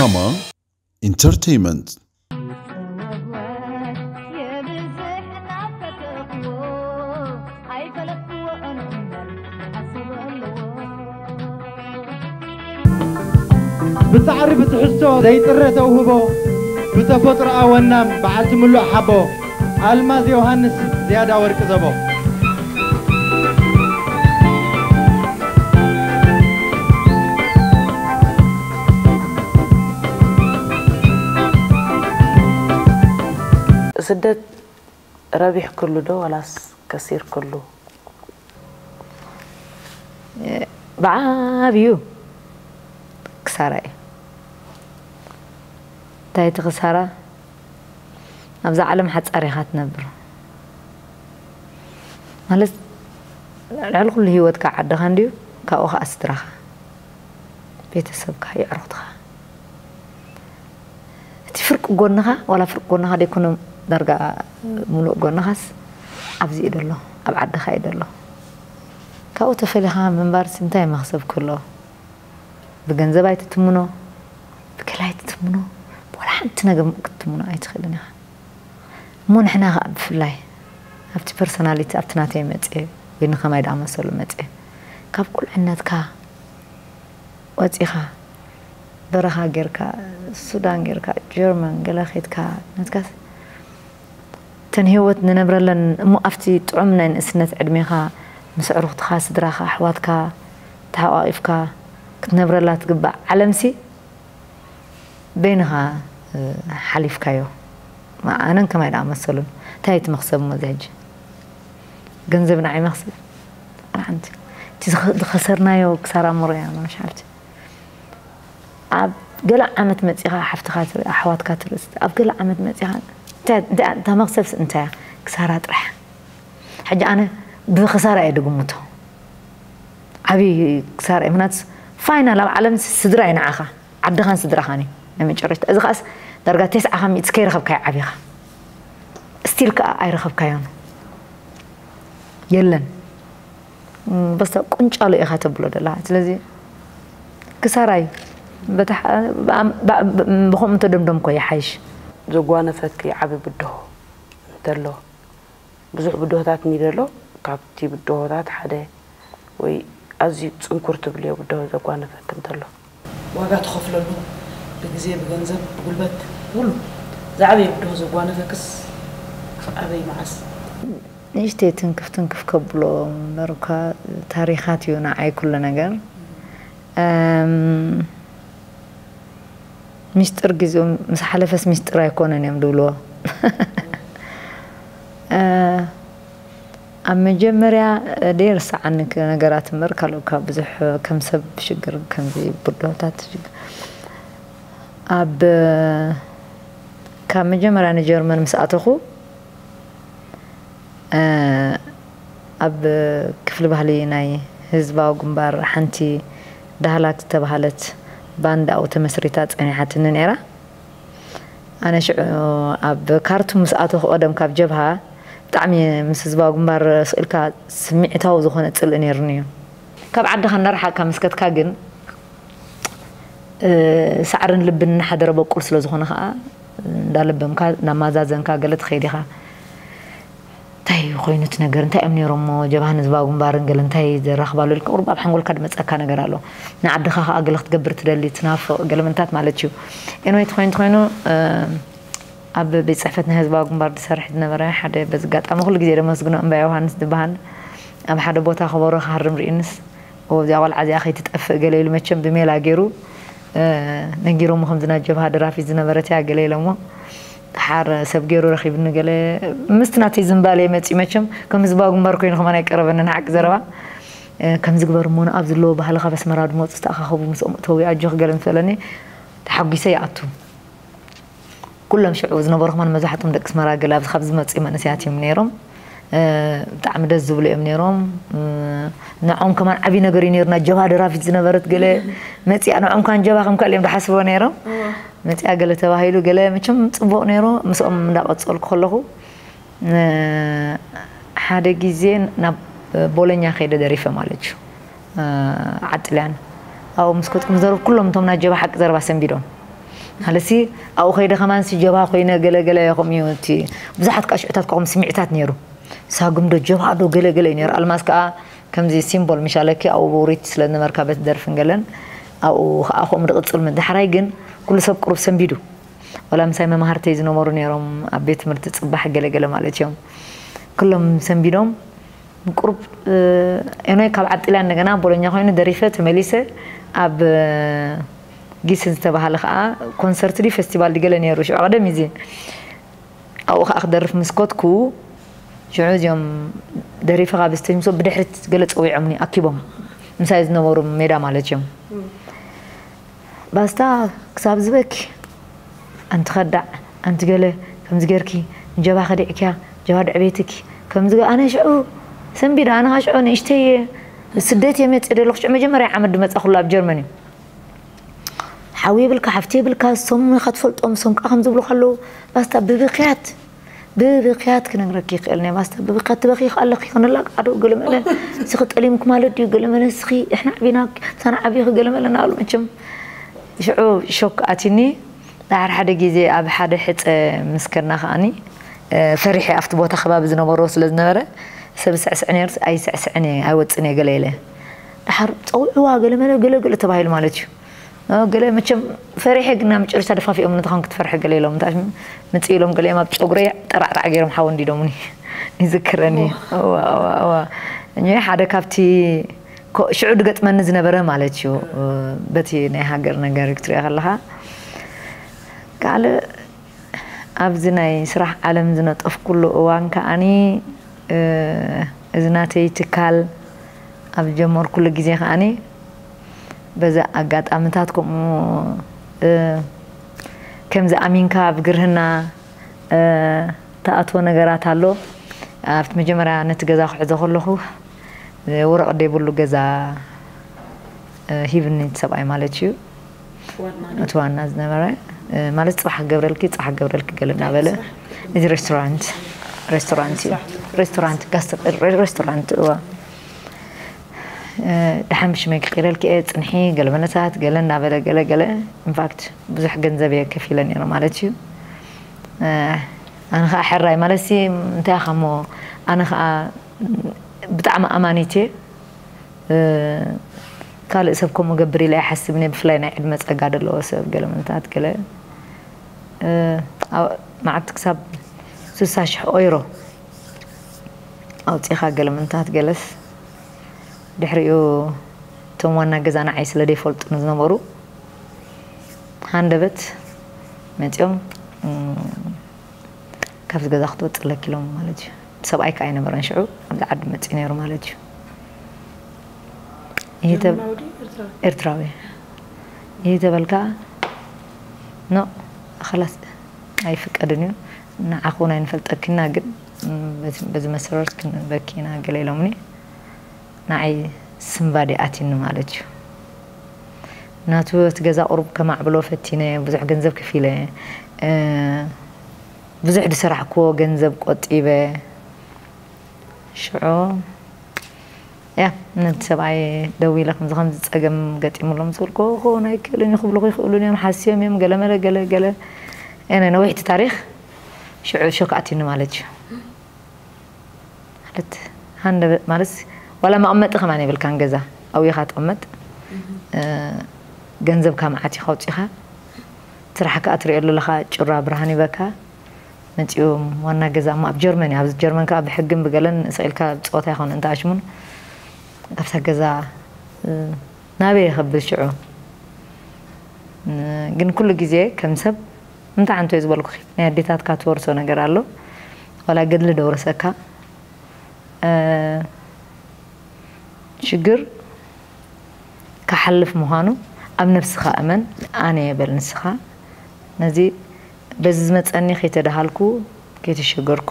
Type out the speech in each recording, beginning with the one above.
ራማ ኢንተርቴይመንት። ብጻዕሪ ብትሕዝቶ ዘይጥረ ተውህቦ፣ ብተፈጥሮኣ ወናም በዓልቲ ምሉእ ሓቦ፣ ኣልማዝ ዮሃንስ ዝያዳ ወርቂ ዘቦ። ስደት ረቢሕክሉ ዶ ዋላስ ከሲርክሉ? ብዓብዩ ክሳራ እዩ። እንታይ እቲ ክሳራ? ኣብዛ ዓለም ሓጻር ኢኻ ትነብር። ማለት ልዕሊ ኩሉ ህይወትካ ዓድኻ እንድዩ፣ ካብኡ ኸዓ ስድራኻ፣ ቤተሰብካ፣ የዕሩኽትኻ። እቲ ፍርቂ ጎንኻ፣ ዋላ ፍርቂ ጎንኻ ደይኮነ ዳርጋ ምሉእ ጎንኻስ ኣብዚ እዩ ደሎ፣ ኣብ ዓድኻ እዩ ደሎ። ካብኡ ተፈሊኻ ምንባርሲ እንታይ መኽሰብ ክህሎ? ብገንዘብ ኣይትትምኖ፣ ብገለ ኣይትትምኖ፣ ብወላ ሓንቲ ነገር ክትትምኖ ኣይትኽእልን ኢኻ። እሞ ንሕና ኸዓ ብፍላይ ኣብቲ ፐርሶናሊቲ ኣብቲ ናተይ መጽየ ወይ ንኸማይ ደኣመሰሉ መጽየ ካብ ቁልዕነትካ ወጺኻ በረኻ ጌርካ ሱዳን ጌርካ ጀርመን ገለ ኸይድካ ነትካስ እተን ህይወት ንነብረለን እሞ ኣብቲ ጥዑም ናይ ንእስነት ዕድሜኻ ምስ ኣዕሩኽትኻ ስድራኻ ኣሕዋትካ ተሓቋቒፍካ ክትነብረላ ትግባእ ዓለምሲ በይንኻ ሓሊፍካዮ። ኣነን ከማይ ደኣ መሰሉን እንታይ እቲ መኽሰብ እሞ እዚ ሕጂ ገንዘብ ንዓይ መኽሰብ ሓንቲ እቲ ዝኸሰርናዮ ክሳራ ምሮያ መሻልቲ ኣብ ገለ ዓመት መጺኻ ሓፍትኻ ትርኢ ኣሕዋትካ ትርኢ ኣብ ገለ ዓመት መጺኻ እንታይ እንታይ እታ መኽሰብስ እንታይ እያ ክሳራ ጥራሕ ሕጂ ኣነ ብኽሳራ እየ ድግምቶ ዓብዪ ክሳራ እየ ምክንያቱ ፋይናል ኣብ ዓለም ስድራ እየ ንዓኻ ዓድኻን ስድራኻን እዩ ናይ መጨረሽታ እዚ ከዓስ ዳርጋ ተስዓኻ ሚእቲ ከይረኸብካዮ ዓቢኻ ስቲል ከዓ ኣይረኸብካዮን የለን በስተ ቁንጫሎ ኢኻ ተብሎ ደላ ስለዚ ክሳራ እዩ ብኸምኡ ተደምደምኮ ይሓይሽ ዘጓነፈኪ ዓቢ ብድሆ እንተሎ ብዙሕ ብድሆታት እኒ ደሎ ካብቲ ብድሆታት ሓደ ወይ ኣዝዩ ጽንኩር ትብልዮ ብድሆ ዘጓነፈኪ እንተሎ ዋጋ ትኸፍለሉ ብግዜ ብገንዘብ ብጉልበት ብኩሉ ዝዓበየ ብድሆ ዘጓነፈክስ ኣበይ መዓስ ንእሽተይ ትንክፍ ትንክፍ ከብሎ እምበር እኳ ታሪኻት እዩ ንዓይ ኩሉ ነገር ሚስጥር ግዜኡ ምስ ሓለፈስ ሚስጥር ኣይኮነን እዮም ዝብልዎ ኣብ መጀመርያ ደይርስዓኒ ነገራት እምበር ካልእ እኳ ብዙሕ ከም ሰብ ሽግር ከምዚ ብድሆታት ሽግር ኣብ ካብ መጀመርያ ንጀርመን ምስ ኣተኹ ኣብ ክፍሊ ባህሊ ናይ ህዝባዊ ግንባር ሓንቲ ዳህላክ ዝተባህለት ባንድ ኣብኡ ተመስሪታ ጸኒሓትኒ ነይራ። ኣነ ሽዑ ኣብ ካርቱም ምስ ኣተኹ ቀደም ካብ ጀብሃ ብጣዕሚ ምስ ህዝባዊ ግንባር ስኢልካ ስምዒታዊ ዝኾነ ጽልኢ ነይሩኒ እዩ። ካብ ዓድኻ እናረሓቕካ ምስ ከድካ ግን ሳዕርን ልብን እናሓደረ በቁል ስለ ዝኾነ ከዓ እንዳለበምካ እናማዛዘንካ ገለ ትኸይድ ኢኻ እንታይ ኮይኑ እቲ ነገር እንታይ እዮም ነይሮሞ ጀብሃን ህዝባዊ ግንባርን ገለ እንታይ ዘራኽባሉ ኢልካ ቁሩብ ኣብ ሓንጎልካ ድመፀካ ነገር ኣሎ ንዓድኻ ከዓ ገለ ክትገብር ትደሊ ትናፍቕ ገለ ምንታት ማለት እዩ ኤንወይ ተኮይኑ ተኮይኑ ኣብ ቤት ፅሕፈት ናይ ህዝባዊ ግንባር ዝሰርሕ ዝነበረ ሓደ በዚ ኣጋጣሚ ኩሉ ግዜ ደመስግኖ እምባ ዮሃንስ ዝበሃል ኣብ ሓደ ቦታ ከበሮ ክሃርም ርኢንስ እዚኣ ቆልዓ እዚኣ ከይትጠፍእ ገለ ኢሉ መቸም ብሜላ ገይሩ ነጊሮሞ ከምዚ ናይ ጀብሃ ደራፊት ዝነበረት እያ ገለ ኢሎሞ ደሓር ሰብ ገይሩ ረኺብኒ ገለ ምስቲ ናተይ ዝንባለ መፂ መቸም ከም ህዝባዊ ግንባር ኮይኑ ከማን ኣይቀረበንን ሓቂ ዘረባ ከምዚ ግበር እሞ ንኣብ ዘለዎ ባህልኻ በስመራ ድመፁ ዝተኣኻኸቡ ምስኦም እተዊ ኣጆኽ ገለ ምስ በለኒ ተሓጒሰ ይኣቱ ኩሎም ሽዑ ዝነበሩ ከማን መብዛሕትኦም ደቂ ኣስመራ ገለ ኣብዚ ካብ ዝመፅኡ መንእሰያት እዮም ነይሮም ብጣዕሚ ደስ ዝብሉ እዮም ነይሮም ንዖም ከማን ዓብዪ ነገር እዩ ነይሩ ናይ ጀብሃ ደራፊት ዝነበረት ገለ መፅኣ ንዖም ከማን ጀብሃ ከም ካልኦም ዝሓስብዎ ነይሮም መፅኣ ገለ ተባሂሉ ገለ መቸም ፅቡቕ ነይሩ ምስኦም እንዳቐፀልኩ ከለኹ ሓደ ግዜ ናብ ቦሎኛ ከይደ ደሪፈ ማለት እዩ ዓጥልያን ኣብኡ ምስ ከድኩም ዘረብ ኩሎም እቶም ናይ ጀብሃ ሓቂ ዘረባ ሰንቢዶም ሃለሲ ኣብኡ ከይደ ከማን ሲ ጀብሃ ኮይነ ገለገለ ከምኡ እዩ እቲ ብዙሓት ቃሽዑታት ከምኡ ስምዒታት ነይሩ። ሳጉም ዶ ጀብሃ ዶ ገለገለ እዩ ነይሩ። ኣልማዝ ከዓ ከምዚ ሲምቦል ምሻለኪ ኣብኡ ውሪት ስለ ዝነበርካ በቲ ደርፍን ገለን ኣብኡ ከዓ ከምኡ ድቕፅል ምን ዳሕራይ ግን ኩሉ ሰብ ቅሩብ ሰንቢዱ። ወላ ምሳይ መማህርተይ ዝነበሩ ነይሮም ኣብ ቤት ትምህርቲ ፅባሕ ገለገለ ማለት እዮም። ኩሎም ሰንቢዶም ቁሩብ ኤኖይ ካብ ዓብጥልያ እንደገና ቦሎኛ ኮይኑ ደሪፈ ተመሊሰ ኣብ ጊስ ዝተባሃለ ከዓ ኮንሰርት ዲ ፌስቲቫል ድገለ ነይሩ ሽዑ ቀደም እዚ ኣብኡ ከዓ ክደርፍ ምስ ኮትኩ ሽዑ እዚኦም ደሪፈ ካብ ዝተጅምሶ ብድሕሪት ገለ ፀዊዖምኒ ኣኪቦም ምሳይ ዝነበሩ ሜዳ ማለት እዮም። ባስታ ክሳብ ዝበኪ ኣንቲ ከዳዕ ኣንቲ ገለ ከምዚ ጌርኪ ንጀባ ከዲዕክያ ጀባ ድዕቤትኪ ከምዚ ኣነ ሽዑ ሰንቢዳ ኣነ ሽዑ ንእሽተየ ስደት እየ መፅእ ደለኹ ሽዑ መጀመርያ ዓመት ድመፃ ኩሉ ኣብ ጀርመን እዩ። ሓዊ የብልካ ሓፍቲ የብልካ እሶም ኢኻ ትፈልጦም እሶም ከዓ ከም ዝብሉካ ኣለዉ ባስታ ብብክያት ብብክያት ክነግረኪ ይኽእል ናይ ባስታ ብብክያት ትበኺ ይኽኣለኺ ክነላቅ ዓዶ ገለመለ እስኺ ጠሊምክ ማለት ድዩ ገለመለ እስኺ እሕና ዓቢና ምሳና ዓብይኺ ገለመለ እናበሉ መቸም ሽዑ ሾክ ኣቲኒ። ዳሕር ሓደ ግዜ ኣብ ሓደ ሕፀ ምስ ከድና ከዓኒ ፈሪሐ ኣብቲ ቦታ ከባቢ ዝነበሮ ስለ ዝነበረ ሰብ ስዕስዕ ነይሩ ኣይስዕስዕን እየ ኣይወፅን እየ ገለ ኢለ። ዳሓር ፀውዕዋ ገለመለ ገለገለ ተባሂሉ ማለት እዩ። ገለ መቸም ፈሪሐ ግና መጨረሻ ደፋፊኦም ነትኻን ክትፈርሐ ገለ ኢሎም ምታሽ ምፅ ኢሎም ገሊኦም ኣብ ፀጉረይ ጠራዕጣዕ ገይሮም ሓወ እንዲዶምኒ ይዝክረኒ። እዋ እዋ እዋ እኛ ሓደ ካብቲ ሽዑ ድገጥመኒ ዝነበረ ማለት እዩ። በቲ ናይ ሃገር ነገር ክትሪኦ ከለኻ ካልእ ኣብዚ ናይ ስራሕ ዓለም ዝነጠፍኩሉ እዋን ከዓኒ እዚ ናተይ ትካል ኣብ ጀመርኩሉ ግዜ ከዓኒ በዚ ኣጋጣምታት ከምኡ ከምዚ ኣሚንካ ኣብ ግርህና ተኣትዎ ነገራት ኣሎ። ኣብቲ መጀመርያ ነቲ ገዛ ክሕዞ ከለኹ ወረቕ ደይብሉ ገዛ ሂብኒ እቲ ሰብኣይ ማለት እዩ። እቲ ዋና ዝነበረ ማለት ፅባሕ ክገብረልኪ ፅባሕ ክገብረልኪ ገለ እናበለ እዚ ሬስቶራንት ሬስቶራንት እዩ ሬስቶራንት ሬስቶራንት እዋ ድሓን ብሽመይ ክቂረልኪ እየ ፅንሒ ገለ መነሳት ገለ እናበለ ገለ ገለ ኢንፋክት ብዙሕ ገንዘብ እየ ከፊለ ነይረ ማለት እዩ። ኣነ ከዓ ሕራይ ማለት ሲ እንታይ ኢኻ እሞ ኣነ ከዓ ብጣዕሚ ኣማኒት እየ። ካልእ ሰብ ከምኡ ገብር ኢለ ኣይሓስብን እየ ብፍላይ ናይ ዕድመ ፀጋ ዘለዎ ሰብ ገለ ምንታት ገለ መዓልቲ ክሳብ ስሳ ሽሕ ኦይሮ ኣውፂኻ ገለ ምንታት ገለስ ድሕሪኡ እቶም ዋና ገዛ ንዓይ ስለ ዘይፈልጡ ንዝነበሩ ሃንደበት መፂኦም ካብዚ ገዛ ክትወፅእ ኣለኪ ኢሎም ማለት እዩ። ሰብኣይ ከዓ ኣይነበረን ሽዑ ኣብዚ ዓዲ መፂኡ ነይሩ ማለት እዩ። ይህ ተብ- ጀርመናዊ ድዩ ኤርትራዊ? ኤርትራዊ። ይህ ተበልካ ኖ ኸላስ ኣይፍቀድን እዩ። ንዓኹ ናይ ንፈልጠኪና ግን በዚ መሰረት ክንበኪና ገለ ኢሎምኒ። ንዓይ ስንባዲ ኣትኒ ማለት እዩ። ናቱ እቲ ገዛ ቁሩብ ከማዕብሎ ፈቲነ ብዙሕ ገንዘብ ከፊለ ብዙሕ ዝሰራሕክዎ ገንዘብ ቆጢበ ሽዑ ያ ነቲ ሰብኣይ ደዊለ ከምዚ ከምዚ ፀገም ገጢሙሎም ዝበልክዎ ክኾኑ ኣይክእልን እዩ ክብልኹ ይኽእሉን እዮም ሓስዮም እዮም ገለመለ ገለ ገለ ነ ነዊሕቲ ታሪክ ሽዑ ሾክ ኣትኒ ማለት እዩ። ማለት ሃንደበት ማለት ዋላ መቐመጢ ከማን የብልካን ገዛ ኣብኡ ኢኻ ትቕመጥ። ገንዘብካ መዓት ኢኻ ኣውፂኻ ስራሕ ከዓ ትሪኦ ኣለኻ ጩራ ብርሃን ይበካ። መፂኦም ዋና ገዛ እሞ ኣብ ጀርመን እዩ ኣብዚ ጀርመን ከዓ ብሕግን ብገለን ስቕ ኢልካ ብፀወታ ይኮነ እንተ ኣሽሙን ካብታ ገዛ ናበይ የኸብል ሽዑ ግን ኩሉ ግዜ ከም ሰብ እንታይ ዓንቶ እዩ ዝበልኩ ናይ ኣዴታትካ ትወርሶ ነገር ኣሎ ዋላ ገድሊ ደውረሰካ ሽግር ክሓልፍ ምዃኑ ኣብ ነብስኻ እመን ኣነ እየ በል ንስኻ ነዚ በዚ ዝመፀኒ ከይተደሃልኩ ከይተሸገርኩ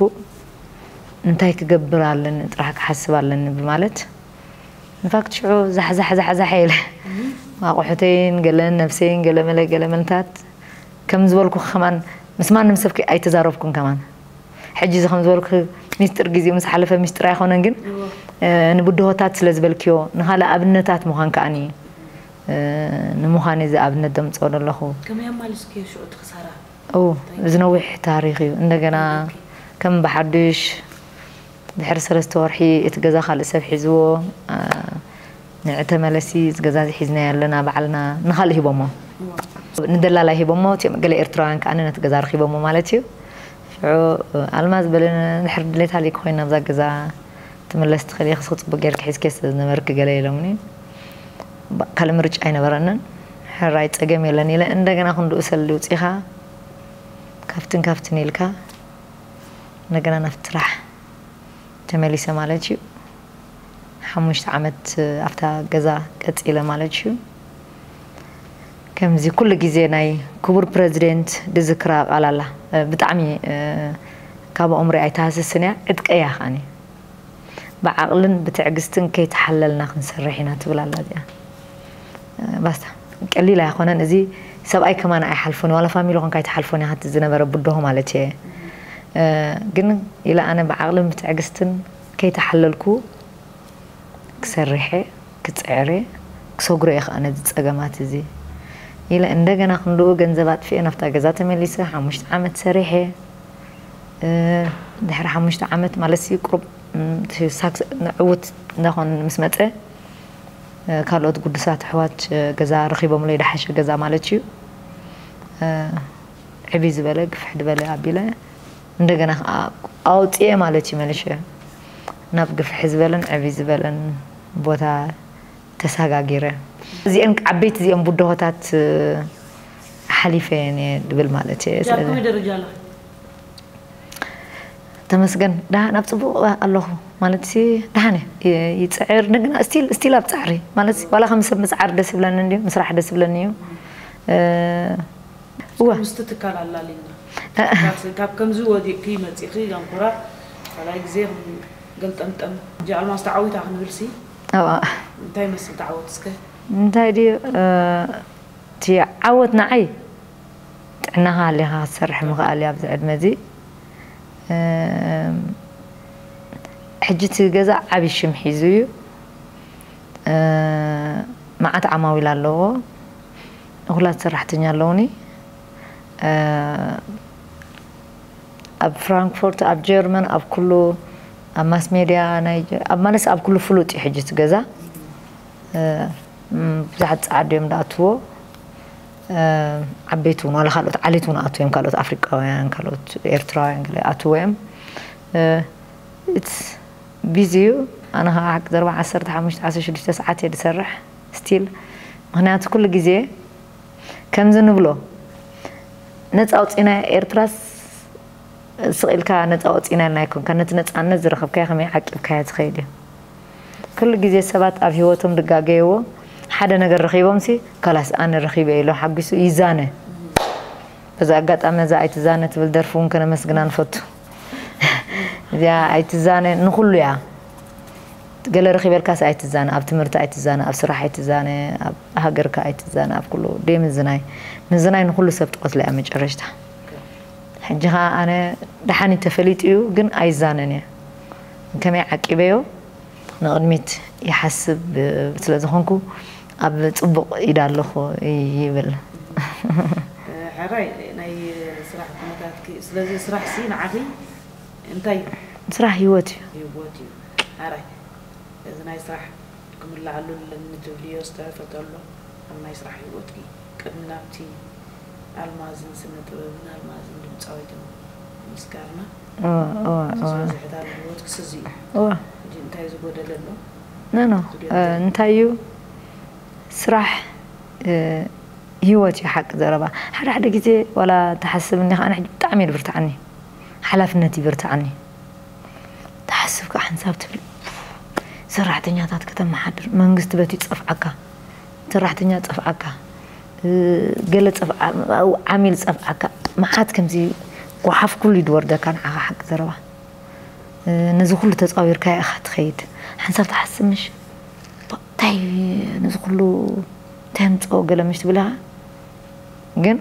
እንታይ ክገብር ኣለኒ ጥራሕ ክሓስብ ኣለኒ ብማለት ኢንፋክት ሽዑ ዛሕዛሕ ዛሕዛሕ ኢለ ኣቑሑተይን ገለን ነብሰይን ገለመለ ገለመልታት ከም ዝበልኩ ከማን ምስ ማንም ሰብ ኣይተዛረብኩን ከማን ሕጂ እዚ ከም ዝበልኩ ሚስጥር ግዜኡ ምስ ሓለፈ ሚስጥር ኣይኮነን ግን ንብድሆታት ስለ ዝበልክዮ ንኻልእ ኣብነታት ምዃን ከኣኒ ንምዃን እዚ ኣብነት ደምፅኦ ዘለኹ። ከመይ ኣማሊስክዮ ሽዑ እቲ ክሳራ? እዚ ነዊሕ ታሪክ እዩ። እንደገና ከም ብሓዱሽ ድሕሪ ሰለስተ ወርሒ እቲ ገዛ ካልእ ሰብ ሒዝዎ። ንዕ ተመለሲ፣ እዚ ገዛ እዚ ሒዝናዮ ኣለና ባዕልና፣ ንኻልእ ሂቦሞ፣ ንደላላይ ሂቦሞ። እቲኦም ገለ ኤርትራውያን ከኣ ነቲ ገዛ ረኺቦሞ ማለት እዩ። ሽዑ ኣልማዝ በለ፣ ድሕሪ ድሌት ሃልይኪ ኮይኑ ናብዛ ገዛ ትምለስ ትኽእል ኢኺ፣ እስኺ ጽቡቅ ጌርኪ ሒዝኪ ስለ ዝነበርኪ ገለ ኢሎምኒ። ካልእ ምርጫ ኣይነበረንን። ሕራይ ጸገም የለን ኢለ እንደገና ክንድኡ ሰልዲ ውጺኻ ካፍትን ካፍትን ኢልካ እንደገና ናብቲ ስራሕ ተመሊሰ ማለት እዩ። ሓሙሽተ ዓመት ኣብታ ገዛ ቀጺለ ማለት እዩ። ከምዚ ኩሉ ግዜ ናይ ክቡር ፕረዚደንት ድዝክራ ቃል ኣላ። ብጣዕሚ ካብ ኣእምሮይ ኣይትሃስስን እያ፣ ዕጥቀያ ከኣኒ። ብዓቕልን ብትዕግስትን ከይተሓለልና ክንሰርሕ ኢና ትብል ኣላ እዚኣ። ባስታ ቀሊል ኣይኮነን እዚ። ሰብኣይ ከማን ኣይሓልፎን ዋላ ፋሚሊ ኮንካ ኣይትሓልፎን ኢኻ ዝነበረ ብድሆ ማለት እየ። ግን ኢለ ኣነ ብዓቕልን ብትዕግስትን ከይተሓለልኩ ክሰርሕ እየ፣ ክፅዕር እየ፣ ክሰግሮ እየ ከዓ ነዚ ፀገማት እዚ ኢለ እንደገና ክንድኡ ገንዘብ ኣጥፊኤ ናብታ ገዛ ተመሊሰ ሓሙሽተ ዓመት ሰሪሐ። ድሕሪ ሓሙሽተ ዓመት ማለት ሲ ቁሩብ ንዕውት እንዳኾን ምስ መፀ ካልኦት ግዱሳት ኣሕዋት ገዛ ረኺቦምለይ፣ ደሓሸ ገዛ ማለት እዩ። ዕብይ ዝበለ ግፍሕ ዝበለ ኣቢለ እንደገና ከዓ ኣውፅኤ ማለት እዩ። መሊሸ ናብ ግፍሕ ዝበለን ዕብይ ዝበለን ቦታ ተሰጋጊረ። እዚአን ዓበይቲ እዚኦም ብድሆታት ሓሊፈ እየ ድብል ማለት እየ። ኣብ ከመይ ደረጃ ኣለኺ? ተመስገን ደሃ ናብ ፅቡቅ ኣለኹ ማለት ሲ ደሃነ ይፅዕር ንግና ስቲል ስቲል ኣብ ፃዕሪ ማለት ዋላ ከም ሰብ ምፅዓር ደስ ይብለኒ እንድዩ፣ ምስራሕ ደስ ይብለኒ እዩ። እወ ምስቲ ትካል ኣላሊና ካብ ከምዚ ወዲቕኪ መፂእኺ ጋንኮራ ካልኣይ ግዜ ገልጠምጠም ጃልማስ ተዓዊታ ክንብል ሲ እንታይ መስል ተዓወት እስከ? እንታይ ድዩ እቲ ዓወት ንዓይ ጥዕናኻ ሃሊኻ ክትሰርሕ ምኽኣል እዩ ኣብዚ ዕድመ እዚ። ሕጂ እቲ ገዛ ዓብዪ ሽም ሒዙ እዩ። መዓት ዓማዊል ኣለዎ። እኹላት ሰራሕተኛ ኣለውኒ። ኣብ ፍራንክፎርት፣ ኣብ ጀርመን፣ ኣብ ኩሉ ኣብ ማስ ሜድያ ናይ ኣብ ማለት ኣብ ኩሉ ፍሉጥ እዩ ሕጂ እቲ ገዛ። ብዙሓት ፃዓዱ እዮም ዝኣትዎ። ዓበይቲ እውን ዋላ ካልኦት ዓሌት እውን ኣትዉ እዮም፣ ካልኦት ኣፍሪቃውያን፣ ካልኦት ኤርትራውያን ገለ ኣትዎ እዮም። ኢትስ ቢዚ እዩ። ኣነ ከዓ ሓቂ ዘረባ ዓሰርተ ሓሙሽተ ዓሰርተ ሽዱሽተ ሰዓት እየ ዝሰርሕ ስቲል። ምክንያቱ ኩሉ ግዜ ከምዚ ንብሎ ነፃ ኣውፂና ኤርትራስ ስቕ ኢልካ ነፃ ወፂና ኢልና ኣይኮንካ ነቲ ነፃነት ዝረኸብካዮ ከመይ ዓቂብካዮ ትኸይድ እዩ። ኩሉ ግዜ ሰባት ኣብ ህይወቶም ድጋገይዎ ሓደ ነገር ረኺቦምሲ ካላስ ኣነ ረኺበ ኢሎ ሓጒሱ ይዛነ። በዚ ኣጋጣሚ እዛ ኣይትዛነ ትብል ደርፊ እውን ከነመስግና ንፈቱ። እዚኣ ኣይትዛነ ንኹሉ እያ። ገለ ረኺበልካስ ኣይትዛነ፣ ኣብ ትምህርቲ ኣይትዛነ፣ ኣብ ስራሕ ኣይትዛነ፣ ኣብ ሃገርካ ኣይትዛነ፣ ኣብ ኩሉ ደይ ምዝናይ። ምዝናይ ንኹሉ ሰብ ትቐትሎ እያ መጨረሽታ። ሕጂ ኸዓ ኣነ ደሓን እዩ ተፈሊጡ እዩ ግን ኣይዛነን እየ። ከመይ ዓቂበዮ ንቕድሚት ይሓስብ ስለ ዝኾንኩ ኣብ ፅቡቕ ኢድ ኣለኹ ይብል። ሕራይ ናይ ስራሕ ኩነታትኪ ስለዚ ስራሕ ሲ ንዓኺ እንታይ እዩ? ስራሕ ህይወት እዩ። ህይወት እዩ። ሕራይ እዚ ናይ ስራሕ ክምልኣሉ ኣለኒ ትብልዮ ዝተረፈ ተሎ ኣብ ናይ ስራሕ ህይወትኪ ቅድሚ ናብቲ ኣልማዝን ስነ ጥበብን ኣልማዝን ድምፃዊትን ምስጋርና ዝበዝሕታ ንህይወትኪ ስዚ እዩ። ሕጂ እንታይ ዝጎደለ ኣሎ? ኖ እንታይ እዩ ስራሕ ህይወት እዩ ሓቂ ዘረባ። ሓደ ሓደ ግዜ ዋላ ትሓስብ እኒኻ ኣነ ሕጂ ብጣዕሚ እዩ ዝብርትዓኒ፣ ሓላፍነት ይብርትዓኒ። ትሓስብ ከዓ ሓንሳብ ትብል ሰራሕተኛታት ከተመሓድር መንግስቲ በቲ ይፀፍዓካ፣ ሰራሕተኛ ፀፍዓካ፣ ገለ ዓሚል ፀፍዓካ፣ መዓት ከምዚ ጓሓፍ ኩሉ እዩ ዝወርደካ ንዓኻ ሓቂ ዘረባ። ነዚ ኩሉ ተፃዊርካ ኢኻ ትኸይድ። ሓንሳብ ትሓስብ ምሽ እንታይ ነዚ ኩሉ እንታይ ምፅኦ ገለ ምሽ ትብል ኢኻ። ግን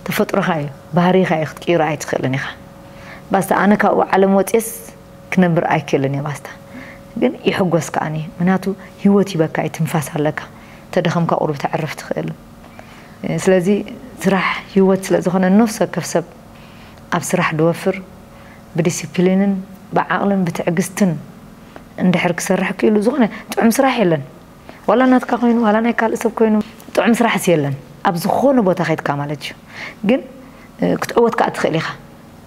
ተፈጥሮኻ እዩ ባህሪኻ እዩ ክትቅይሮ ኣይትኽእልን ኢኻ። ባስታ ኣነ ካብኡ ዓለም ወፅየስ ክነብር ኣይክእልን እየ ባስታ። ግን ይሕጎስ ከኣኒ ምክንያቱ ህይወት ሂበካ እዩ ትንፋስ ኣለካ። ተደኸምካ ቁሩብ ተዕርፍ ትኽእል። ስለዚ ስራሕ ህይወት ስለ ዝኾነ፣ ነፍሲ ወከፍ ሰብ ኣብ ስራሕ ድወፍር፣ ብዲሲፕሊንን ብዓቕልን ብትዕግስትን እንድሕር ክሰርሕ ክኢሉ፣ ዝኾነ ጥዑም ስራሕ የለን። ዋላ ናትካ ኮይኑ፣ ዋላ ናይ ካልእ ሰብ ኮይኑ፣ ጥዑም ስራሕስ የለን። ኣብ ዝኾነ ቦታ ኸይድካ ማለት እዩ። ግን ክትዕወት ከኣ ትኽእል ኢኻ።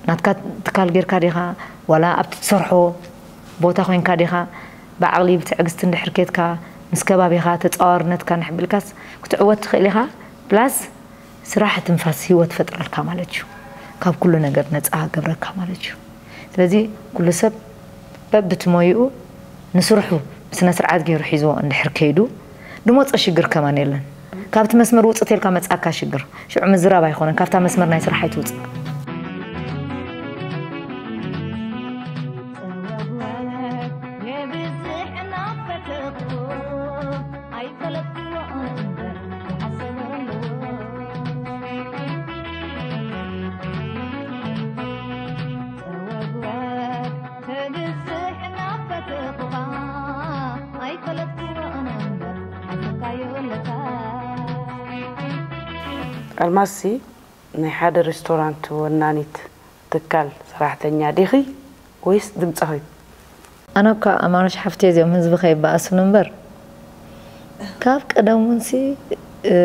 ናትካ ትካል ጌርካ ዲኻ፣ ዋላ ኣብቲ ትሰርሖ ቦታ ኮይንካ ዲኻ፣ ብዓቕሊ ብትዕግስቲ እንድሕር ኬድካ፣ ምስ ከባቢኻ ተጻዋርነትካ ንሕብልካስ ክትዕወት ትኽእል ኢኻ። ፕላስ ስራሕ ትንፋስ ህይወት ፈጥረልካ ማለት እዩ። ካብ ኩሉ ነገር ነጻ ገብረካ ማለት እዩ። ስለዚ ኩሉ ሰብ በብቲ ሞይኡ ንስርሑ ብስነ ስርዓት ገይሩ ሒዝዎ እንድሕር ከይዱ፣ ድመጾ ሽግር ከማን የለን። ካብቲ መስመር ውጽእ ተልካ መጻካ ሽግር። ሽዑ ምዝራብ ኣይኮነን፣ ካብታ መስመር ናይ ስራሕ ኣይትውጽእ። ኣልማዝሲ ናይ ሓደ ሬስቶራንት ወናኒት ትካል ሰራሕተኛ ዲኺ ወይስ ድምጻዊት? ኣነ እኳ ኣማኑሽ ሓፍተይ እዚኦም ህዝቢ ከይበኣሱኒ እምበር፣ ካብ ቀደም እውን ሲ፣ እ፣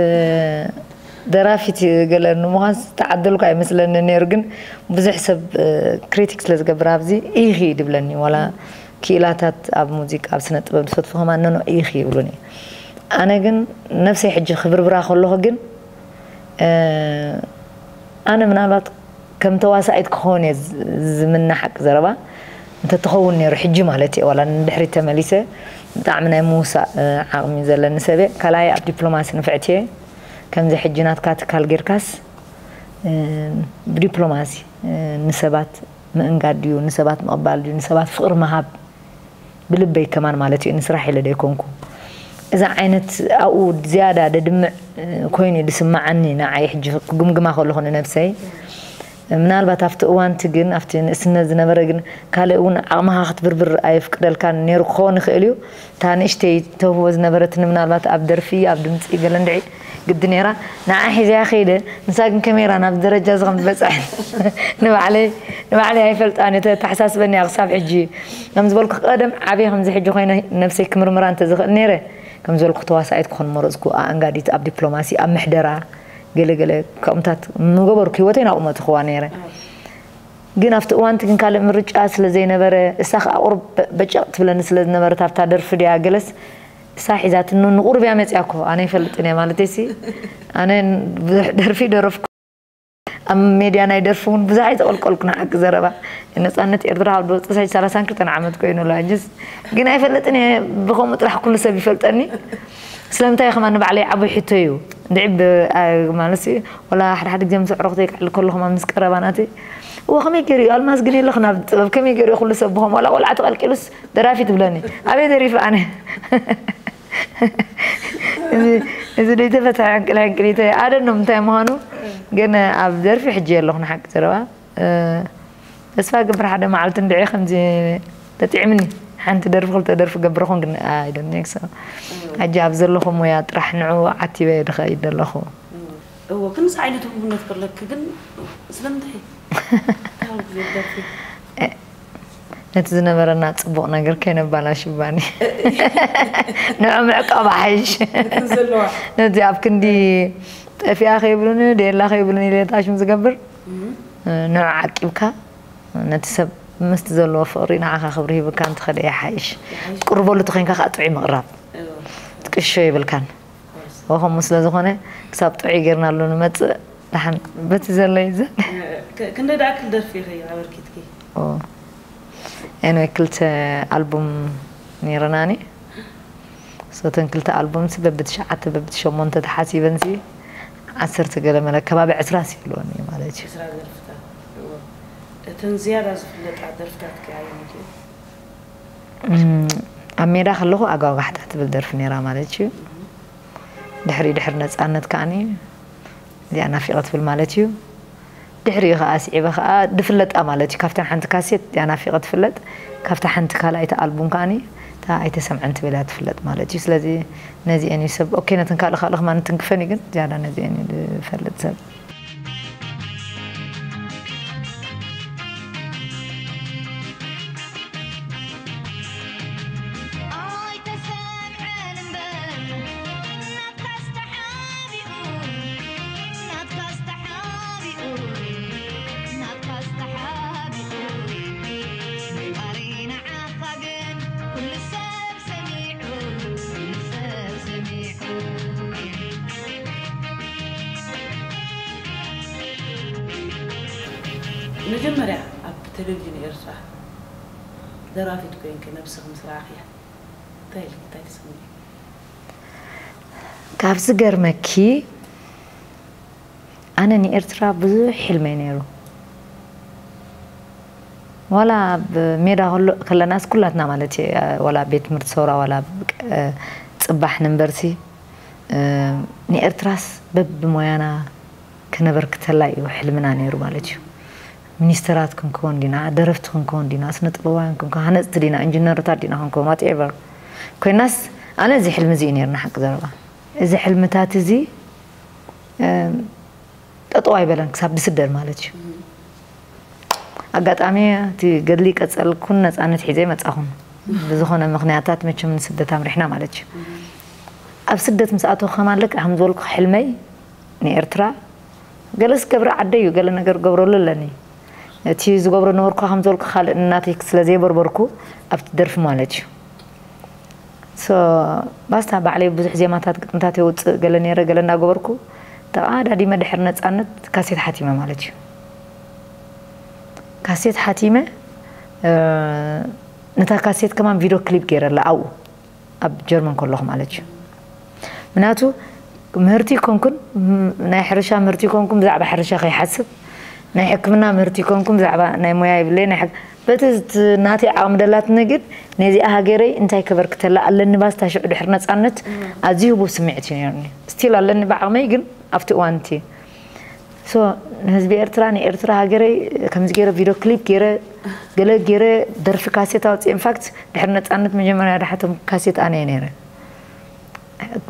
ደራፊት ገለ ንምዃን ዝተዓደልኩ ኣይመስለኒ ነይሩ። ግን ብዙሕ ሰብ፣ እ፣ ክሪቲክ ስለ ዝገብር ኣብዚ ኢኺ ድብለኒ፣ ዋላ ክኢላታት ኣብ ሙዚቃ፣ ኣብ ስነ ጥበብ ዝፈትፉ ከማን፣ ኖኖ፣ ኢኺ ይብሉኒ። ኣነ ግን ነብሰይ ሕጂ ክብርብራ ከለኹ ግን፣ እ፣ ኣነ ምናልባት ከም ተዋሳኢት ክኸውን እየ ዝ-፣ ዝምነ፣ ሓቂ ዘረባ እንተትኸውን ነይሩ፣ ሕጂ ማለት እየ፣ ዋላ ንድሕሪት ተመሊሰ ብጣዕሚ ናይ ምውሳእ፣ እ፣ ዓቕሚ ዘለኒ ሰብ እየ። ካልኣይ ኣብ ዲፕሎማሲ ንፍዕቲ እየ። ከምዚ ሕጂ ናትካ ትካል ጌርካስ፣ እ፣ ብዲፕሎማሲ፣ እ፣ ንሰባት ምእንጋድ ድዩ፣ ንሰባት ምቕባል ድዩ፣ ንሰባት ፍቕሪ ምሃብ፣ ብልበይ ከማን ማለት እዩ፣ ንስራሕ ኢለ ዶ ኣይኮንኩ። እዛ ዓይነት ኣብኡ ዝያዳ ደድምዕ ኮይኑ እዩ ዝስምዓኒ፣ ንዓይ ሕጂ ክግምግማ ከለኹ ንነብሰይ። ምናልባት ኣብቲ እዋንቲ ግን፣ ኣብቲ ንእስነት ዝነበረ ግን፣ ካልእ እውን ዓቕምኻ ክትብርብር ኣየፍቅደልካን ነይሩ ክኸውን ይኽእል እዩ። እታ ንእሽተይ ተውህቦ ዝነበረትኒ ምናልባት ኣብ ደርፊ፣ ኣብ ድምጺ ገለ እንድዒ ግዲ ነይራ። ንዓ ሒዘያ ከይደ፣ ንሳ ግን ከመይ ጌራ ናብ ደረጃ እዚ ከም ዝበጽሐት ንባዕለይ፣ ንባዕለይ ኣይፈልጣን እየ፣ ተተሓሳስበኒ እያ ክሳብ ሕጂ። ከም ዝበልኩ ቀደም ዓብየ ከምዚ ሕጂ ኮይነ ነብሰይ ክምርምራ እንተዝኽእል ነይረ፣ ከም ዝበልኩ ተዋሳኢት ክኾን መረጽኩ፣ ኣኣንጋዲት፣ ኣብ ዲፕሎማሲ፣ ኣብ ምሕደራ፣ ገለ ገለ ከምኡታት ምገበርኩ፣ ህይወተይ ናብኡ መጥኽዋ ነይረ። ግን ኣብቲ እዋንቲ ግን ካልእ ምርጫ ስለ ዘይነበረ፣ እሳ ኸኣ ቁሩብ በ-፣ በጨቕ ትብለኒ ስለ ዝነበረት ኣብታ ደርፊ ድያ ገለስ፣ እሳ ሒዛትኒ ንቁሩብ እያ መጽያ እኮ፣ ኣነ ኣይፈልጥን እየ ማለተይሲ፣ ኣነ ብዙሕ ደርፊ ደረፍኩ። ኣብ ሜድያ ናይ ደርፊ እውን ብዙሕ ኣይተቐልቀልኩ፣ ንሓቂ ዘረባ። ነጻነት ኤርትራ ካብ ዝወጽእ ሰላሳን ክልተን ዓመት ኮይኑ ኣሎ ሕጅስ። ግን ኣይፈልጥን እየ፣ ብኸምኡ ጥራሕ ኩሉ ሰብ ይፈልጠኒ። ስለምንታይ ከማን ንባዕለይ ዓብይ ሕቶ እዩ። እንድዒ ብ-፣ ኣ-፣ ማለትሲ፣ ወላ ሓደ ሓደ ግዜ ምስ ኣዕሩኽተይ ክዕል ከለኹ ከማን ምስ ቀረባናተይ፣ እወ፣ ከመይ ገይሩ እዩ ኣልማዝ ግን የለኽን ኣብ ጥበብ፣ ከመይ ገይሩ እዩ ኩሉ ሰብ ብኸምኡ፣ ዋላ ቆልዓ ተቐልቂሉስ ደራፊ ትብለኒ። ኣበይ ደሪፈ ኣነ? እዚ፣ እዚ ደይተፈትሐ ዕንቅልዕንቅሊተ ኣደኖም እንታይ ምዃኑ ግን ኣብ ደርፊ ሕጂ የለኹ ንሓቂ ዘረባ። እ፣ ተስፋ ገብር ሓደ መዓልቲ እንድዒ ከምዚ ተጥዒምኒ፣ ሓንቲ ደርፊ ክልተ ደርፊ ገብረኹን ግን I don't think so። ሕጂ ኣብ ዘለኹ ሞያ ጥራሕ ንዑ ዓቲበ እየ ዝኸይድ ዘለኹ። እዎ፣ ክንስ ዓይነት ህቡብነት ከለኪ ግን ስለምንታይ? ካብ ግዜ ደርፊ? ነቲ ዝነበረና ጽቡቕ ነገር ከይነባላሽባኒ። ንዑ ምዕቃብ ኣሓይሽ። ነቲ ዘለዋ። ነቲ ኣብ ክንዲ ጠፊኣ ከይብሉኒ፣ ደየላ ከይብሉኒ ኢለ ታሽም ዝገብር። እም። ንዑ ዓቂብካ፣ ነቲ ሰብ ምስቲ ዘለዎ ፍቕሪ ንዓኻ ክብሪ ሂብካ እንተኸደ ይሓይሽ። ይሓይሽ። ትቅርበሉ ተኾይንካ ከዓ ጥዑይ ምቕራብ። እዎ። ትቅሾ የብልካን። እዎ፣ ከምኡ ስለ ዝኾነ ክሳብ ጥዑይ ጌርናሉ ንመጽእ። ደሓን በቲ ዘሎ ይዘን። ክ-፣ ክንደይ ደኣክል ደርፊ ኢኺ ኣበርኪትኪ? ኦ። ኤንወይ ክልተ ኣልቡም ነይረናኒ። ሶተን ክልተ ኣልቡምሲ በብትሽዓተ በብትሸሞንተ ተሓሲበንሲ ዓሰርተ ገለ መለ ከባቢ ዕስራ ሲ ኣለወኒ ማለት እዩ። ዕስራ ደርፍታት። እዎ። እተን ዝያዳ ዝፍለጣ ደርፍታትኪ ኣየኖት እየን? እም፣ ኣብ ሜዳ ከለኹ ኣጓጓሕታ ትብል ደርፊ ነይራ ማለት እዩ። ድሕሪ፣ ድሕሪ ነጻነት ከኣኒ እዚኣ ናፊቐ ትብል ማለት እዩ። ድሕሪኡ ከኣ ስዒበ ከኣ ድፍለጣ ማለት እዩ። ካብተን ሓንቲ ካሴት እዚኣ ናፊቐ ትፍለጥ። ካብታ ሓንቲ ካልኣይቲ ኣልቡም ከኣኒ እታ ኣይተሰምዐን ትብል እያ ትፍለጥ ማለት እዩ። ስለዚ ነዚአን እዩ ሰብ፣ ኦኬ፣ ነተን ካልእ ካልእ ከማን ትንክፈን እዩ፣ ግን ዝያዳ ነዚአን እዩ ዝፈልጥ ሰብ። መጀመርያ ኣብ ቴሌቪዥን ኤርትራ ደራፊት ኮይንኪ ነብስኺ ምስ ረኣኽያ እንታይ ኢልኪ? እንታይ ተሰሚዑ? ካብ ዝገርመኪ ኣነ ንኤርትራ ብዙሕ ሕልመይ ነይሩ። ዋላ ኣብ ሜዳ ከሎ- ከለናስ ኩላትና ማለት እዩ፣ ዋላ ኣብ ቤት ትምህርቲ ሰውራ ዋላ ኣብ ቅ- ጽባሕ ንንበርሲ ንኤርትራስ በብሞያና ከነበርክተላ እዩ ሕልምና ነይሩ ማለት እዩ። ሚኒስተራት ክንከውን ዲና፣ ደረፍቲ ክንከውን ዲና፣ ስነ ጥበባውያን ክንከውን፣ ሃነፅቲ ዲና፣ ኢንጂነርታት ዲና ክንከውን፣ ዋትኤቨር ኮይናስ ኣነ እዚ ሕልሚ እዚ እዩ ነይርና። ሓቂ ዘረባ እዚ ሕልምታት እዚ ጠጠው ኣይበለን ክሳብ ድስደድ ማለት እዩ። ኣጋጣሚ እቲ ገድሊ ይቀፀልኩን ነፃነት ሒዘ መፃኹን ብዝኾነ ምኽንያታት መቸም ንስደት ኣምሪሕና ማለት እዩ። ኣብ ስደት ምስ ኣተኹ ከማን ልክዕ ከም ዝበልኩ ሕልመይ ንኤርትራ ገለስ ገብረ ዓደይ እዩ፣ ገለ ነገር ገብረሉ ኣለኒ። እቲ ዝገብሮ ነበርኩ ከም ዝበልኩ ካልእ እናተይ ስለ ዘይበርበርኩ ኣብቲ ደርፊ ማለት እዩ። ሶ ባስታ ባዕለይ ብዙሕ ዜማታት ግጥምታት የውፅእ ገለ ነይረ ገለ እናገበርኩ ተቓዳዲመ ድሕሪ ነፃነት ካሴት ሓቲመ ማለት እዩ። ካሴት ሓቲመ ነታ ካሴት ከማን ቪድዮ ክሊፕ ገይረላ ኣብኡ ኣብ ጀርመን ከለኹ ማለት እዩ። ምክንያቱ ምህርቲ ይኮንኩን ናይ ሕርሻ ምህርቲ ይኮንኩን ብዛዕባ ሕርሻ ከይሓስብ ናይ ሕክምና ምህርቲ ይኮንኩን ብዛዕባ ናይ ሞያ ይብለይ ናይ ሕክ- በቲ ዝት- ናተይ ዓቕሚ ደላትኒ ግን ነዚኣ ሃገረይ እንታይ ክበርክተላ ኣለኒ ባስታ ሽዑ ድሕሪ ነፃነት ኣዝዩ ህቡብ ስምዒት እዩ ነይሩኒ። ስቲል ኣለኒ ብዓቕመይ ግን ኣብቲ እዋን እቲ ሶ ንህዝቢ ኤርትራ ንኤርትራ ሃገረይ ከምዚ ገይረ ቪድዮ ክሊፕ ገይረ ገለ ገይረ ደርፊ ካሴት ኣውፅእ ኢንፋክት ድሕሪ ነፃነት መጀመርያ ድሓቶም ካሴት ኣነ እየ ነይረ።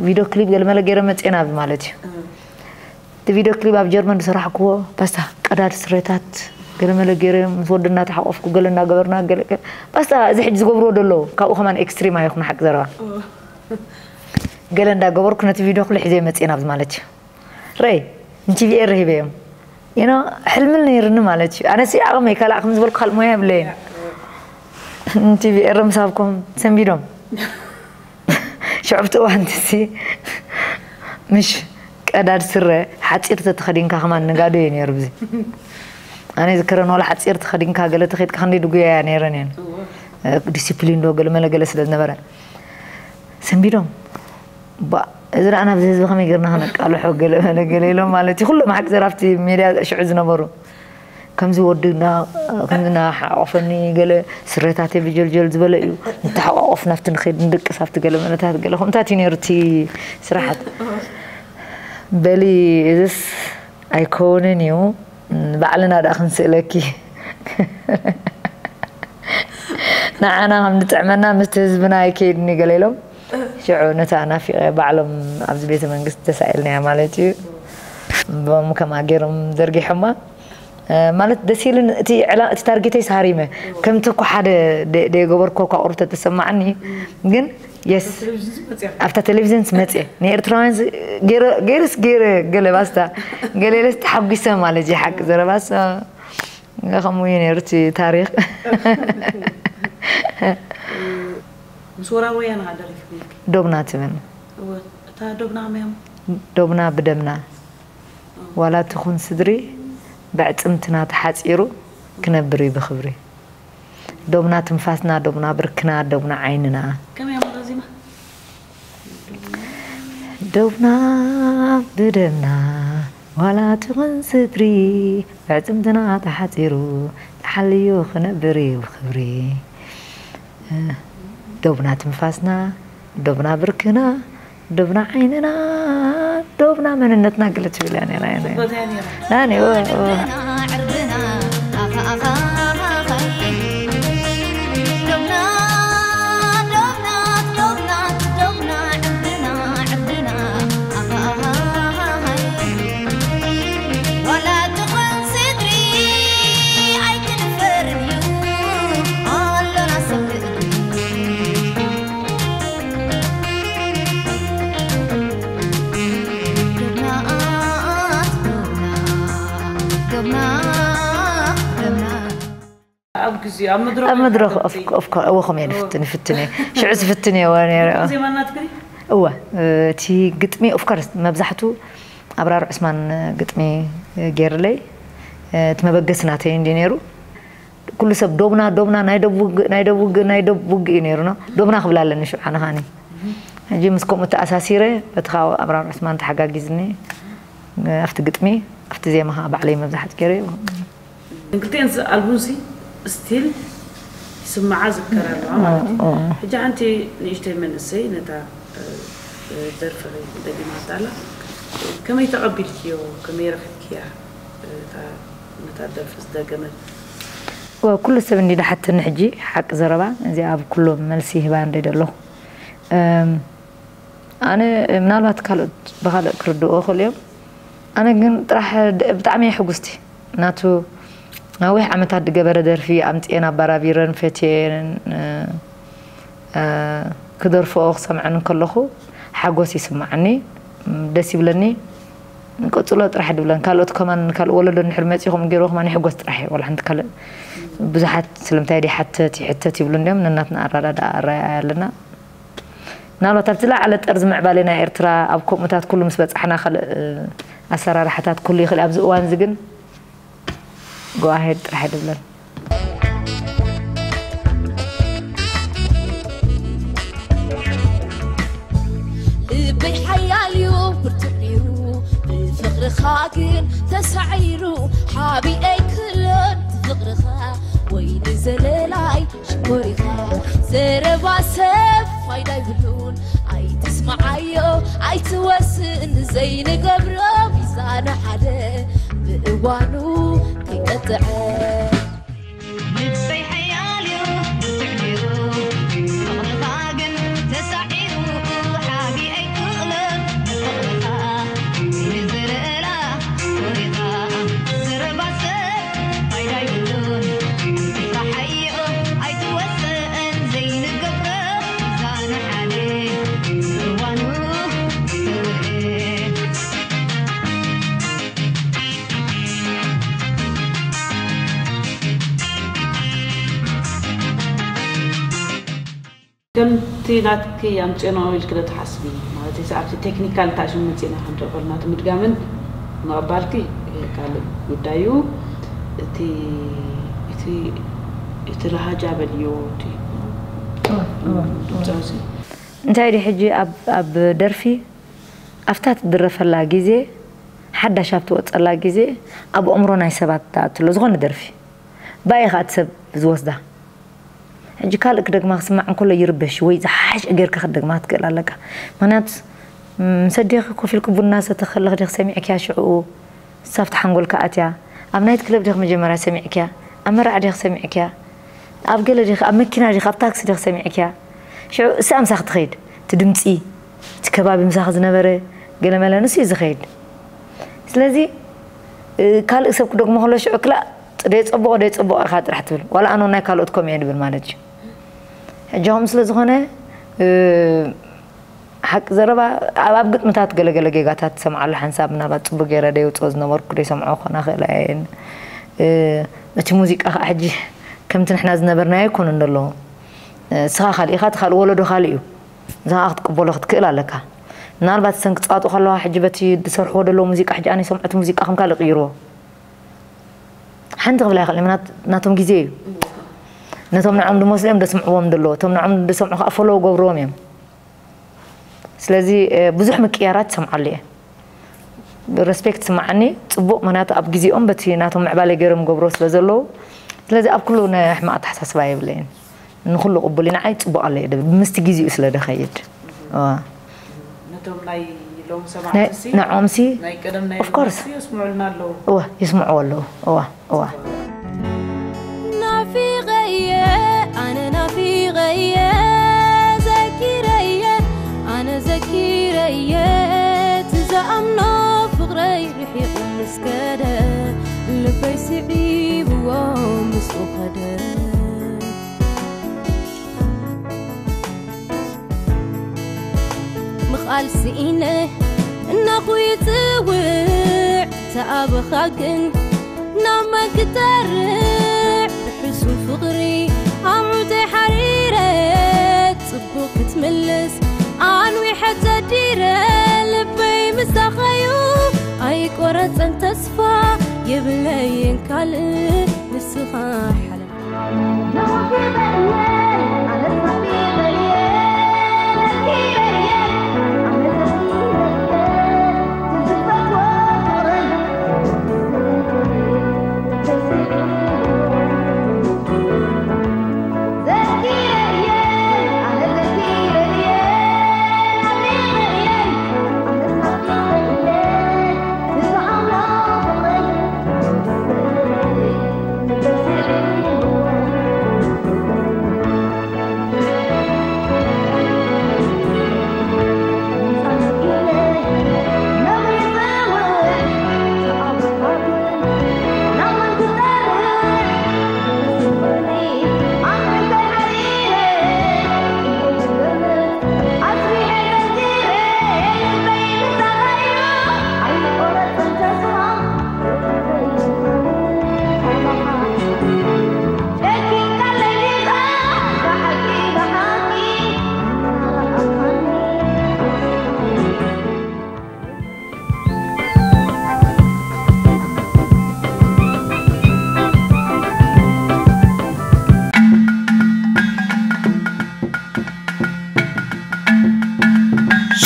ቪድዮ ክሊፕ ገለመለ ገይረ መፅኤ ናብዚ ማለት እዩ። እቲ ቪድዮ ክሊፕ ኣብ ጀርመን ዝሰራሕክዎ ባስታ ቀዳድ ስረታት ገለመለ ገይረ ምስ ወዲ እናተሓቆፍኩ ገለ እናገበርና ገለ ገለ ባስታ እዚ ሕጂ ዝገብርዎ ደለዉ ካብኡ ከማን ኤክስትሪም ኣይኹን ሓቂ ዘረባ ገለ እንዳገበርኩ ነቲ ቪድዮ ክሉ ሒዘ መፅኤ ናብዚ ማለት እዩ። ረይ ንቲቪኤር ሂበዮም ኢኖ ሕልምን ነይርኒ ማለት እዩ። ኣነሲ ዓቕመይ ካልእ ከም ዝበልኩ ካልእ ሞያ የብለይን። ንቲቪኤር ምስ ሃብኩም ሰንቢዶም ሽዑ ኣብቲ እዋን ትሲ ምሽ ቀዳድ ስረ ሓፂር ተተኸዲንካ ከማን ንጋዶ እዩ ነይሩ ብዚ ኣነ ዝክረን ዋላ ሓፂር ተኸዲንካ ገለ ተኸድካ ክንደይ ድጉያ እያ ነይረን እየን ዲሲፕሊን ዶ ገለ መለ ገለ ስለ ዝነበረ ሰንቢዶም ባ እዚ ደኣ ናብዚ ህዝቢ ከመይ ጌርና ከነቃልሖ ገለ መለ ገለ ኢሎም ማለት እዩ ኩሎም ሓቂ ዘራፍቲ ሜድያ ሽዑ ዝነበሩ ከምዚ ወድና ከምዚ እናሓቆፈኒ ገለ ስረታተይ ብጀልጀል ዝበለ እዩ ንተሓቋቆፍ ናብቲ ንኸይድ ንድቅስ ኣብቲ ገለ መለታት ገለ ከምታት እዩ ነይሩ እቲ ስራሓት በሊ እዝስ ኣይከውንን እዩ ባዕልና ደኣ ክንስእለኪ ንዓና ከም ንጥዕመና ምስቲ ህዝብና ኣይከይድን እዩ ገለ ኢሎም ሽዑ ነታ ናፊቐ ባዕሎም ኣብዚ ቤተ መንግስቲ ተሳኢልናያ ማለት እዩ ብኦም ከምኣ ገይሮም ዘርጊሖማ ማለት ደስ ኢልን እቲ ዕላ እቲ ታርጌተይ ሳሪመ ከምቲ እኮ ሓደ ደየገበርኮ እኳ ቁሩብ ተተሰማዓኒ ግን የስ ኣብታ ቴሌቪዝን ስመፅየ ንኤርትራውያን ገይረስ ገይረ ገለ ባስታ ገሌለስ ተሓጒሰ ማለት እዩ ሓቂ ዘረባስ ከምኡ እዩ ነይሩ እቲ ታሪክ ምስ ወራር ወያነ ደሪፍክልኪ ዶብና ትብል እታ ዶብና ከመይ ዶብና ብደምና ዋላ ትኹን ስድሪ ብዕፅምትና ተሓፂሩ ክነብር እዩ ብክብሪ ዶብና ትንፋስና ዶብና ብርክና ዶብና ዓይንና ከመይ እያ ዜማ ዶብና ብደምና ዋላ ትኹን ስድሪ ብዕፅምትና ተሓፂሩ ተሓልዩ ክነብር እዩ ብክብሪ ዶብና ትንፋስና ዶብና ብርክና ዶብና ዓይንና ዶብና መንነትና ገለ ትብል እያ ነራ ናኒ ግዜ ኣብ መድረኽ ኣብ መድረኽ ሓተቲ። ኦፍኮርስ እወ ከምኡ እየ ንፍትን ይፍትን እየ ሽዑ ዝፍትን እየ እወ ነይረ ዜማ ናትግሪ እወ እቲ ግጥሚ ኦፍኮርስ መብዛሕቱ ኣብራር ዑስማን ግጥሚ ገይርለይ እቲ መበገሲ ናተይ እንዲ ነይሩ ኩሉ ሰብ ዶብና ዶብና ናይ ደብ ውግእ ናይ ደብ ውግእ ናይ ደብ ውግእ እዩ ነይሩ ነው ዶብና ክብል ኣለኒ ሽዑ ኣነ ከዓኒ ሕጂ ምስ ከምኡ ተኣሳሲረ በቲ ካብ ኣብራር ዑስማን ተሓጋጊዝኒ ኣብቲ ግጥሚ ኣብቲ ዜማ ከዓ ባዕለይ መብዛሕት ገይረ እንክልቴን ኣልቡምሲ ስቲል ይስምዓ ዝከር ኣለዋ ማለት እዩ ሕጂ ሓንቲ ንእሽተይ መንእሰይ ነታ ደርፊ ደጊማታ ኣላ ከመይ ተቐቢልክዮ ከመይ ረኺብክያ ነታ ደርፊ ዝደገመት ኩሉ ሰብ እንዲ ዳሓተኒ ሕጂ ሓቂ ዘረባ እዚ ኣብ ኩሎም መልሲ ይህባ እንደ ደለኹ ኣነ ምናልባት ካልኦት ብካልእ ክርድኡ ይኽእሉ እዮም ኣነ ግን ጥራሕ ብጣዕሚ ሕጉስቲ ናቱ ነዊሕ ዓመታት ዝገበረ ደርፊ ኣምፅኤን ኣባራቢረን ፈትየን ክደርፍኦ ክሰምዐን ከለኹ ሓጎስ ይስማዓኒ ደስ ይብለኒ ቀፅሎ ጥራሕ ድብለን ካልኦት ከማን ካልእ ወለዶ ንሕር መፂኹም ገይርዎ ከማን ይሕጎስ ጥራሕ እዩ ዋላ ሓንቲ ካልእ ብዙሓት ስለምንታይ ዲ ሓተት ይሕተት ይብሉ እንዲዮም ነናትና ኣራዳዳ ኣራያ ኣለና ምናልባት ኣብቲ ላዕለ ጠርዚ ምዕባለ ናይ ኤርትራ ኣብ ከምኡታት ኩሉ ምስ በፃሕና ካልእ ኣሰራርሓታት ኩሉ ይኽእል ኣብዚ እዋን እዚ ግን ጎኣሄድ ጥራሕ ድብለን ልበይ ሓያል እዩ ብርቱዕ ነይሩ ብፍቕርኻ ግን ተሳዒሩ ሓቢኤ ክለን ፍቕርኻ ወይ ንዘለላይ ሽኮሪኻ ዘረባ ሰብ ፋይዳ ይብሉን ኣይትስማዓዮ ኣይትወስን ዘይንገብሮ ሚዛን ሓደ ብእዋኑ ከይቀጥዐ ከምቲ ናትኪ ኣምፅኦና ኢልክ ዶ ትሓስቢ ማለት እዩ ኣብቲ ቴክኒካል እንታይ ሽም መፂና ክንርኢ ከለና እቲ ምድጋምን ምቕባልኪ ካልእ ጉዳይ እዩ እቲ እቲ እቲ ለሃጃ በልዮ እቲ ድምፃውሲ እንታይ ዲ ሕጂ ኣብ ደርፊ ኣብታ ትድረፈላ ግዜ ሓዳሽ ኣብ ትወፀላ ግዜ ኣብ ኣእምሮ ናይ ሰባት ትኣትሎ ዝኾነ ደርፊ ብኣይ ኸዓ እቲ ሰብ ዝወስዳ ሕጂ ካልእ ክደግማ ክስማዕ እንከሎ ይርበሽ ወይ ዝሓሸ ጌርካ ክትደግማ ክትክእል ኣለካ ምክንያቱ ምስ ኣዴኺ ኮፍ ኢልኪ ቡና ሰተኺ ከለኺ ዲኺ ሰሚዕክያ ሽዕኡ ንሳ ኣብቲ ሓንጎልካ ኣትያ ኣብ ናይት ክለብ ዲኺ መጀመርያ ሰሚዕክያ ኣብ መርዓ ዲኺ ሰሚዕክያ ኣብ ገለ ዲኺ ኣብ መኪና ዲኺ ኣብ ታክሲ ዲኺ ሰሚዕክያ ሽዑ እሳ ምሳኺ ትኸይድ እቲ ድምፂ እቲ ከባቢ ምሳኺ ዝነበረ ገለመለ ንሱ እዩ ዝኸይድ ስለዚ ካልእ ሰብ ክደግሞ ከሎ ሽዑ ክላእ ደየፀብቆ ደየፀብቆ ኢኻ ጥራሕ ትብል ዋላ ኣነ ናይ ካልኦት ከምኡ እየ ድብል ማለት እዩ ሕጂ ከምኡ ስለ ዝኾነ ሓቂ ዘረባ ኣብ ኣብ ግጥምታት ገለገለ ጌጋታት ትሰምዓሉ ሓንሳብ ምናልባት ፅቡቅ ገይረ ደየውፅኦ ዝነበርኩ ደይሰምዖ ክኾና ክእላ እየን እቲ ሙዚቃ ከዓ ሕጂ ከምቲ ንሕና ዝነበርናዮ ኣይኮኑን ዘለዉ እስኻ ካልእ ኢኻ እቲ ካልእ ወለዶ ካልእ እዩ እዛ ከዓ ክትቅበሎ ክትክእል ኣለካ ምናልባት እሰን ክፃወጡ ከለዋ ሕጂ በቲ ዝሰርሕዎ ዘለዉ ሙዚቃ ሕጂ ኣነ ይሰምዖ እቲ ሙዚቃ ከም ካልእ ቅይርዎ ሓንቲ ክብል ኣይኽእል ምናት ናቶም ግዜ እዩ ነቶም ንዖም ዝመስሉ እዮም ደስምዕዎም ዘለዎ እቶም ንዖም ዝሰምዑ ከዓ ፈለዉ ገብርዎም እዮም ስለዚ ብዙሕ ምቅያራት ይሰምዓሉ እየ ረስፔክት ስምዓኒ ፅቡቅ ምክንያቱ ኣብ ግዜኦም በቲ ናቶም ምዕባለ ገይሮም ገብሮ ስለ ዘለዉ ስለዚ ኣብ ኩሉ ናይ ሕማቅ ኣተሓሳስባ የብለይን ንኹሉ ቅቡል እዩ ንዓይ ፅቡቅ ኣሎ እየ ድብል ምስቲ ግዜኡ ስለ ደኸይድ እዋ ነቶም ናይ ሎም ሰማዕትሲ ንዖምሲ ናይ ቀደም ናይ Of course. ሎማሲ የስምዑልና ኣለዉ እዋ ይስምዕዎ ኣለዉ እዋ እዋ ናፊቐየ ኣነ ናፊቐየ ዘኪረየ ኣነ ዘኪረየ ትዝኣምኖ ፍቕረይ ርሒቑ ምስ ከደ ልበይ ስዒብዎ ምስኡ ኸደ ምቓል ስኢነ እናኹ ይጽውዕ ተኣበኻ ግን ናብ መን ክጠርዕ ርሑስ ብፍቕሪ ኣምዑተይ ሓሪረ ጽቡቕ ክትምልስ ኣንዊሐ ተዲረ ልበይ ምሳኸዩ ኣይቆረጸን ተስፋ የብለይን ካልእ ንስኻ ሓለፍ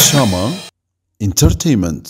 ሻማ ኢንተርቴይመንት።